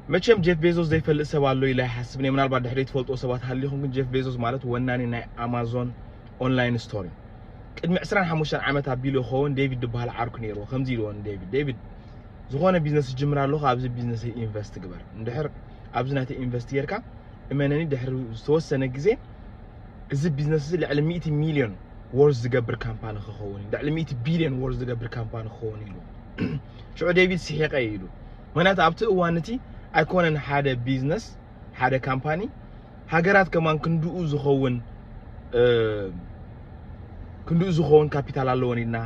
መቸም ጀፍ ቤዞስ ዘይፈልጥ ሰብ ኣሎ ኢለ ኣይሓስብን እየ። ምናልባት ድሕሪ ትፈልጥዎ ሰባት ሃሊኹም፣ ግን ጀፍ ቤዞስ ማለት ወናኒ ናይ ኣማዞን ኦንላይን ስቶር እዩ። ቅድሚ ዕስራን ሓሙሽተን ዓመት ኣቢሉ ይኸውን ዴቪድ ዝበሃል ዓርኩ ነይርዎ። ከምዚ ኢልዎ ንዴቪድ፣ ዴቪድ፣ ዝኾነ ቢዝነስ ትጅምር ኣለኹ፣ ኣብዚ ቢዝነስ ኢንቨስት ግበር። እንድሕር ኣብዚ ናተይ ኢንቨስት ጌርካ፣ እመነኒ፣ ድሕሪ ዝተወሰነ ግዜ እዚ ቢዝነስ እዚ ልዕሊ ሚእቲ ሚልዮን ወርዝ ዝገብር ካምፓኒ ክኸውን እዩ፣ ልዕሊ ሚእቲ ቢልዮን ወርዝ ዝገብር ካምፓኒ ክኸውን እዩ ኢሉ። ሽዑ ዴቪድ ስሒቐ እዩ ኢሉ። ምክንያቱ ኣብቲ እዋን እቲ ኣይኮነን ሓደ ቢዝነስ፣ ሓደ ካምፓኒ፣ ሃገራት ከማን ክንድኡ ዝኸውን፣ እ፣ ክንድኡ ዝኸውን ካፒታል ኣለወን ኢልና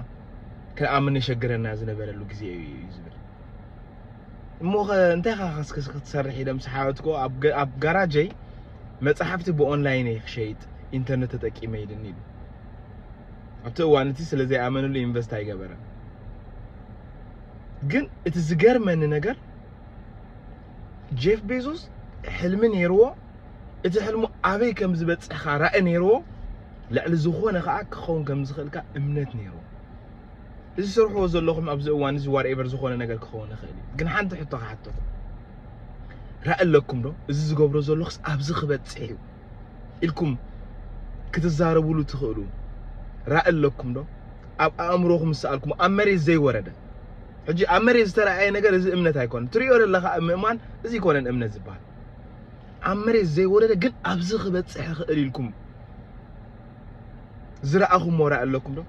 ክንኣምን የሸግረና ዝነበረሉ ግዜ እዩ እዩ ዝብል። እሞ ኸ እንታይ ኻ ኸስክስ ክትሰርሕ ኢለ ምስ ሓወትኮ ኣብ ገ-፣ ኣብ ጋራጀይ መጽሓፍቲ ብኦንላይን እየ ክሸይጥ ኢንተርኔት ተጠቂመ ኢልኒ ኢሉ። ኣብቲ እዋን እቲ ስለ ዘይኣመንሉ ኢንቨስት ኣይገበረን። ግን እቲ ዝገርመኒ ነገር ጄፍ ቤዞስ ሕልሚ ነይርዎ። እቲ ሕልሙ ኣበይ ከም ዝበጽሕ ራኢ ነይርዎ። ልዕሊ ዝኾነ ኸኣ ክኸውን ከም ዝኽእል ከኣ እምነት ነይርዎ። እዚ ዝሰርሕዎ ዘለኹም ኣብዚ እዋን እዚ ዋትኤቨር ዝኾነ ነገር ክኸውን ይኽእል እዩ። ግን ሓንቲ ሕቶ ክሓተኩም። ራኢ ኣለኩም ዶ? እዚ ዝገብሮ ዘለኹስ ኣብዚ ክበጽሕ እዩ ኢልኩም ክትዛረብሉ ትኽእሉ ራኢ ኣለኩም ዶ? ኣብ ኣእምሮኹም ዝሰኣልኩም ኣብ መሬት ዘይወረደ። ሕጂ ኣብ መሬት ዝተረኣየ ነገር እዚ እምነት ኣይኮነን። ትሪኦ ዘለኻ ምእማን እዚ ኣይኮነን እምነት ዝበሃል። ኣብ መሬት ዘይወረደ ግን ኣብዚ ክበጽሕ ይኽእል ኢልኩም ዝረኣኹሞ ራኢ ኣለኩም ዶ?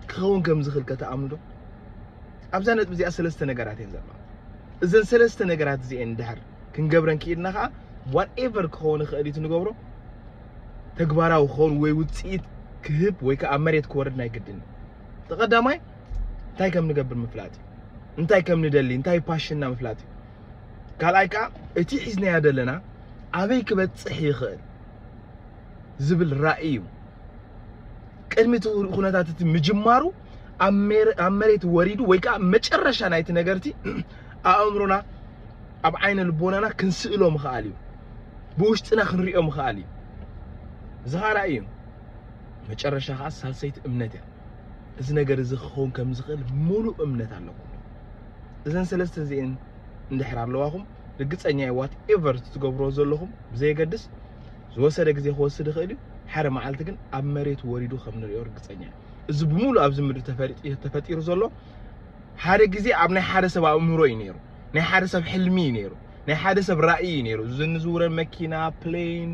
ክኸውን ከም ዝኽእል ከ ትኣምኑ ዶ? ኣብዛ ነጥቢ እዚኣ ሰለስተ ነገራት እየን ዘለዋ። እዘን ሰለስተ ነገራት እዚኤን እንድሕር ክንገብረን ክኢልና ኸኣ ዋትኤቨር ክኸውን ይኽእል እዩ እቲ ንገብሮ ተግባራዊ ክኸውን ወይ ውጽኢት ክህብ ወይ ከኣ ኣብ መሬት ክወርድ ናይ ግድን እዩ። እቲ ቀዳማይ እንታይ ከም ንገብር ምፍላጥ እዩ። እንታይ ከም ንደሊ፣ እንታይ ፓሽንና ምፍላጥ እዩ። ካልኣይ ከኣ እቲ ሒዝናዮ ዘለና ኣበይ ክበጽሕ ይኽእል ዝብል ራኢ እዩ። ቅድሚ እቲ ኩነታት እቲ ምጅማሩ ኣብ ሜረ-፣ ኣብ መሬት ወሪዱ ወይ ከኣ መጨረሻ ናይቲ ነገር እቲ ኣእምሮና ኣብ ዓይነ ልቦናና ክንስእሎ ምኽኣል እዩ። ብውሽጥና ክንሪኦ ምኽኣል እዩ። እዚ ኸኣ ራኢ እዩ። መጨረሻ ኸኣ ሳልሰይቲ እምነት እያ። እዚ ነገር እዚ ክኸውን ከም ዝኽእል ሙሉእ እምነት ኣለኩም። እዘን ሰለስተ እዚኤን እንድሕር ኣለዋኹም፣ ርግጸኛ እየ ዋትኤቨር ትገብርዎ ዘለኹም ብዘየገድስ ዝወሰደ ግዜ ክወስድ ይኽእል እዩ። ሓደ መዓልቲ ግን ኣብ መሬት ወሪዱ ከም ንሪኦ ርግጸኛ እየ። እዚ ብሙሉእ ኣብዚ ምድሪ ተፈሪጢ-፣ ተፈጢሩ ዘሎ ሓደ ግዜ ኣብ ናይ ሓደ ሰብ ኣእምሮ እዩ ነይሩ። ናይ ሓደ ሰብ ሕልሚ እዩ ነይሩ። ናይ ሓደ ሰብ ራኢ እዩ ነይሩ። እዚ ንዝውረን መኪና፣ ፕሌን፣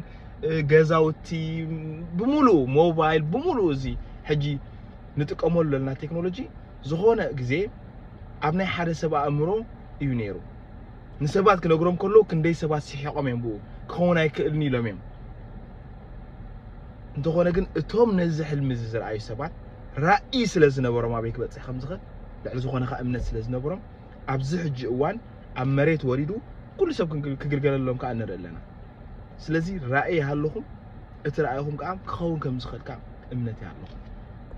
እ፣ ገዛውቲ፣ ብሙሉእ ሞባይል፣ ብሙሉእ እዚ ሕጂ ንጥቀመሉ ዘለና ቴክኖሎጂ ዝኾነ ግዜ ኣብ ናይ ሓደ ሰብ ኣእምሮ እዩ ነይሩ። ንሰባት ክነግሮም ከለዉ ክንደይ ሰባት ስሒቖም እዮም ብኡ። ክኸውን ኣይክእልን ኢሎም እዮም። እንተኾነ ግን እቶም ነዚ ሕልሚ እዚ ዝረኣዩ ሰባት ራኢ ስለ ዝነበሮም ኣበይ ክበጽሕ ከም ዝኽእል ልዕሊ ዝኾነ ኸኣ እምነት ስለ ዝነበሮም ኣብዚ ሕጂ እዋን ኣብ መሬት ወሪዱ ኩሉ ሰብ ክግ-፣ ክግልገለሎም ከኣ ንርኢ ኣለና። ስለዚ ራኢ ይሃለኹም፣ እቲ ራኢኹም ከኣ ክኸውን ከም ዝኽእል ከኣ እምነት ይሃለኹም።